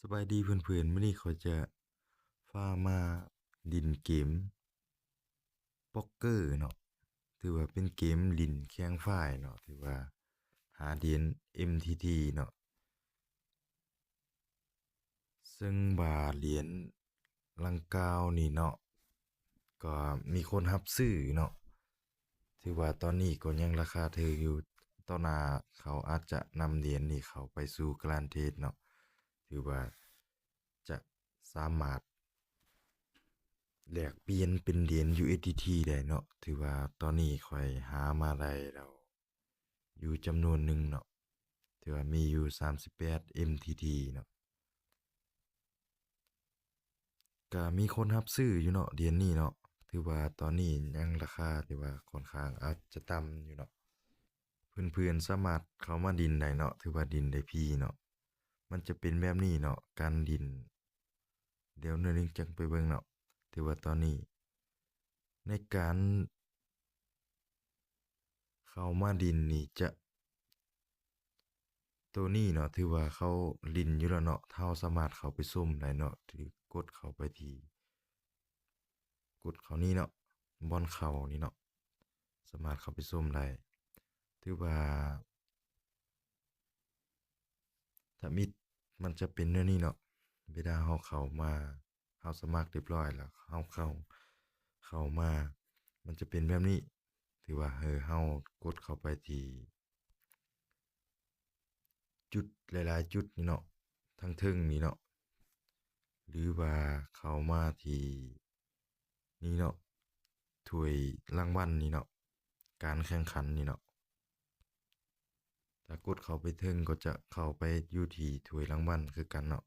ສະບາຍດີເພື່ອນໆ, ມື້ນີ້ຂ້ອຍຈະພາມາຫຼິ້ນເກມ Poker ເນາະ, ຖືວ່າເປັນເກມຫຼິ້ນແຂ່ງຝ້າຍເນາະ, ຖືວ່າຫາຫຼຽນ ເອັມທີທີ ເນາະ, ເຊິ່ງວ່າຫຼຽນ ດັ່ງກ່າວນີ້ເນາະ ກໍມີຄົນຮັບຊື້ເນາະ, ຖືວ່າຕອນນີ້ກໍຍັງລາຄາຖືກຢູ່, ຕໍ່ໜ້າເຂົາອາດຈະນຳຫຼຽນນີ້ເຂົ້າໄປສູ່ການເທຣດເນາະ, ຖືວ່າຈະສາມາດແລກປ່ຽນເປັນຫຼຽນ USDT ໄດ້ເນາະ, ຖືວ່າຕອນນີ້ຂ້ອຍຫາມາໄດ້ແລ້ວ ຢູ່ຈຳນວນໜຶ່ງເນາະ, ຖືວ່າມີຢູ່ສາມສິບແປດ ເອັມທີທີ ເນາະ, ກະມີຄົນຮັບຊື້ຢູ່ເນາະ ຫຼຽນນີ້ເນາະ, ຖືວ່າຕອນນີ້ຍັງລາຄາທີ່ວ່າຂ້ອນຂ້າງອາດຈະຕ່ຳຢູ່ເນາະ, ເພື່ອນໆສາມາດເຂົ້າມາຫຼິ້ນໄດ້ເນາະ, ຖືວ່າຫຼິ້ນໄດ້ຟຣີເນາະ, ມັນຈະເປັນແບບນີ້ເນາະ ການຫຼິ້ນ, ດຽວໜ້ອຍໜຶ່ງຈັ່ງໄປເບິ່ງເນາະ, ຖືວ່າຕອນນີ້ໃນການ ເຂົ້າມາຫຼິ້ນນີ້ຈະ ໂຕນີ້ເນາະ ຖືວ່າເຂົາຫຼິ້ນຢູ່ແລ້ວເນາະ, ເຮົາສາມາດເຂົ້າໄປຊົມໄດ້ເນາະ, ຖືກົດເຂົ້າໄປທີ່ ກົດເຂົ້ານີ້ເນາະ, ບ່ອນເຂົ້ານີ້ເນາະ, ສາມາດເຂົ້າໄປຊົມໄດ້, ຖືວ່າທຳອິດມັນຈະເປັນແນວນີ້ເນາະ, ເວລາເຮົາເຂົ້າມາ ເຮົາສະໝັກຮຽບຮ້ອຍແລ້ວ ເຮົາເຂົ້າ ເຂົ້າມາ ມັນຈະເປັນແບບນີ້, ຖືວ່າ ເອີ ເຮົາກົດເຂົ້າໄປທີ່ຈຸດຫຼາຍໆຈຸດນີ້ເນາະ, ທາງເທິງນີ້ເນາະ, ຫຼືວ່າເຂົ້າມາທີ່ນີ້ເນາະ, ຖ້ວຍລາງວັນນີ້ເນາະ, ການແຂ່ງຂັນນີ້ເນາະ. ຖ້າກົດເຂົ້າໄປເທິງກໍຈະເຂົ້າໄປຢູ່ທີ່ຖ້ວຍລາງວັນຄືກັນເນາະ,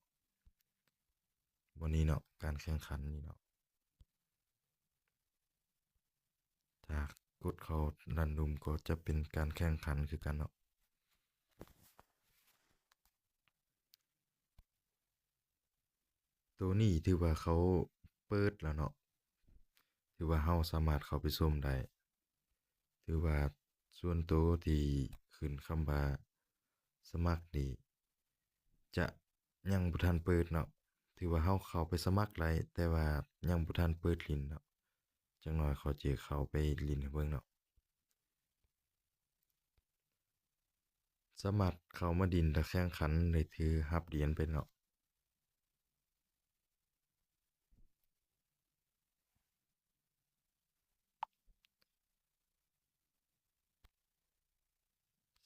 ບ່ອນນີ້ເນາະ, ການແຂ່ງຂັນນີ້ເນາະ, ຖ້າກົດເຂົ້າດ້ານລຸ່ມກໍຈະເປັນການແຂ່ງຂັນຄືກັນເນາະ. ໂຕນີ້ຖືວ່າເຂົາເປີດແລ້ວເນາະ, ຖືວ່າເຮົາສາມາດເຂົ້າໄປຊົມໄດ້, ຖືວ່າສ່ວນໂຕທີ່ຂຶ້ນຄຳວ່າສະໝັກນີ້ຈະຍັງບໍ່ທັນເປີດເນາະ, ຖືວ່າເຮົາເຂົ້າໄປສະໝັກໄດ້ ແຕ່ວ່າຍັງບໍ່ທັນເປີດຫຼິ້ນເນາະ, ຈັກໜ້ອຍຂ້ອຍຈະເຂົ້າໄປຫຼິ້ນໃຫ້ເບິ່ງເນາະ. ສາມາດເຂົ້າມາຫຼິ້ນ ແລະ ແຂ່ງຂັນ ແລະ ຖືຮັບຫຼຽນໄປເນາະ.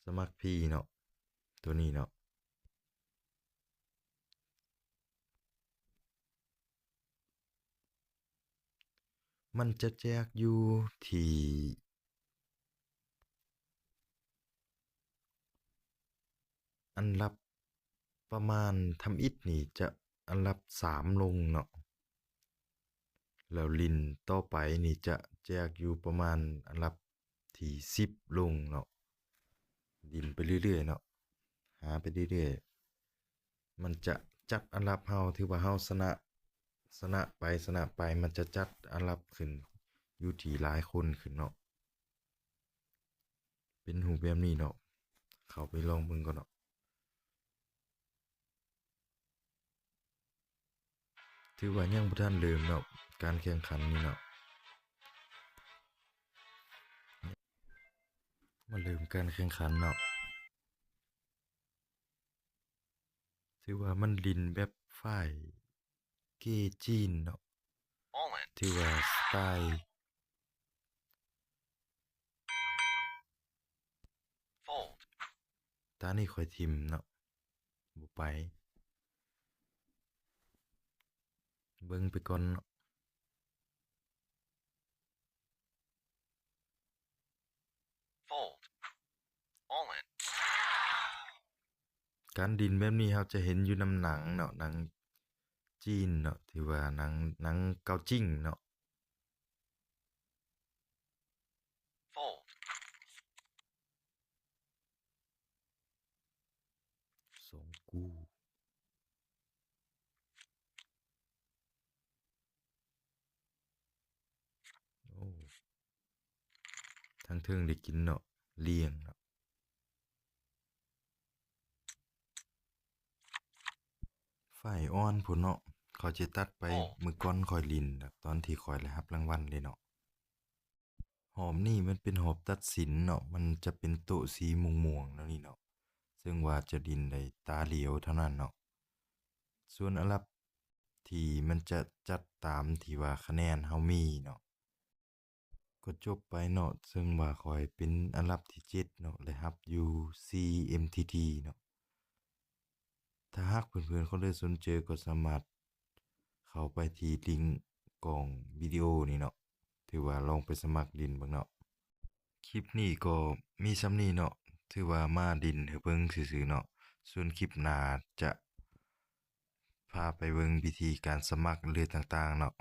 ສະໝັກຟຣີເນາະ ໂຕນີ້ເນາະ. ມັນຈະແຈກຢູ່ທີ່ອັນດັບປະມານ ທຳອິດນີ້ຈະອັນດັບສາມລົງເນາະ, ແລ້ວຫຼິ້ນຕໍ່ໄປນີ້ຈະແຈກຢູ່ປະມານອັນດັບ ທີ່ສິບລົງເນາະ, ຫຼິ້ນໄປເລື້ອຍໆເນາະ, ຫາໄປເລື້ອຍໆ, ມັນຈະຈັດອັນດັບເຮົາ, ຖືວ່າເຮົາຊະນະ, ຊະນະໄປ, ຊະນະໄປ, ມັນຈະຈັດອັນດັບຂຶ້ນຢູ່ທີ່ຫຼາຍຄົນຂຶ້ນເນາະ, ເປັນຮູບແບບນີ້ເນາະ, ເຂົ້າໄປລອງເບິ່ງກ່ອນເນາະ. ຖືວ່າຍັງບໍ່ທັນເລີ່ມເນາະ ການແຂ່ງຂັນນີ້ເນາະ, ມາເລີ່ມການແຂ່ງຂັນເນາະ. ຖືວ່າມັນຫຼິ້ນແບບຝ້າຍເກຈີນເນາະ, ຖືວ່າສະໄຕ Fold. ຕານີ້ຂ້ອຍຖິ້ມເນາະ, ບໍ່ໄປ, ເບິ່ງໄປກ່ອນເນາະ. Fold. All in. ການຫຼິ້ນແບບນີ້ເຮົາຈະເຫັນຢູ່ນຳໜັງເນາະ, ໜັງຈີນເນາະ, ທີ່ວ່າໜັງ, ໜັງເກົາຈິ້ງເນາະ. Fold. ສອງກູ. ໂອ້ ທາງເທິງໄດ້ກິນເນາະ, ລ້ຽງເນາະ. ໄຟ ປ້າຍອ່ອນພຸ້ນເນາະ, ຂ້ອຍຈະຕັດໄປ ອໍ ມື້ກ່ອນຂ້ອຍຫຼິ້ນ ຕອນທີ່ຂ້ອຍໄດ້ຮັບລາງວັນເດ້ເນາະ. ຮອບນີ້ມັນເປັນຮອບຕັດສິນເນາະ, ມັນຈະເປັນໂຕະສີມ່ວງໆແນວນີ້ເນາະ, ເຊິ່ງວ່າຈະຫຼິ້ນໄດ້ຕາດຽວເທົ່ານັ້ນເນາະ. ສ່ວນອັນດັບທີ່ມັນຈະຈັດຕາມທີ່ວ່າຄະແນນເຮົາມີເນາະ ກໍຈົບໄປເນາະ, ເຊິ່ງວ່າຂ້ອຍເປັນອັນດັບທີເຈັດເນາະ ແລະ ຮັບຢູ່ສີ່ເອັມທີທີເນາະ. ຖ້າຫາກເພື່ອນໆຄົນໃດສົນໃຈກໍສາມາດເຂົ້າໄປທີ່ລິງກ້ອງວິດີໂອນີ້ເນາະ, ຖືວ່າລອງໄປສະໝັກຫຼິ້ນເບິ່ງເນາະ. ຄລິບນີ້ກໍມີສ່ຳນີ້ເນາະ, ຖືວ່າມາຫຼິ້ນໃຫ້ເບິ່ງຊື່ໆເນາະ. ສ່ວນຄລິບໜ້າຈະພາໄປເບິ່ງວິທີການສະໝັກ ຫຼື ຕ່າງໆເນາະ.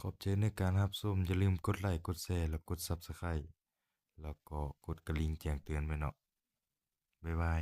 ຂອບໃຈໃນການຮັບຊົມ, ຢ່າລືມກົດໄລ, ກົດແຊ ແລະ ກົດ Subscribe ແລ້ວກໍກົດກະລິ່ງແຈ້ງເຕືອນໄວ້ເນາະ. ບາຍບາຍ.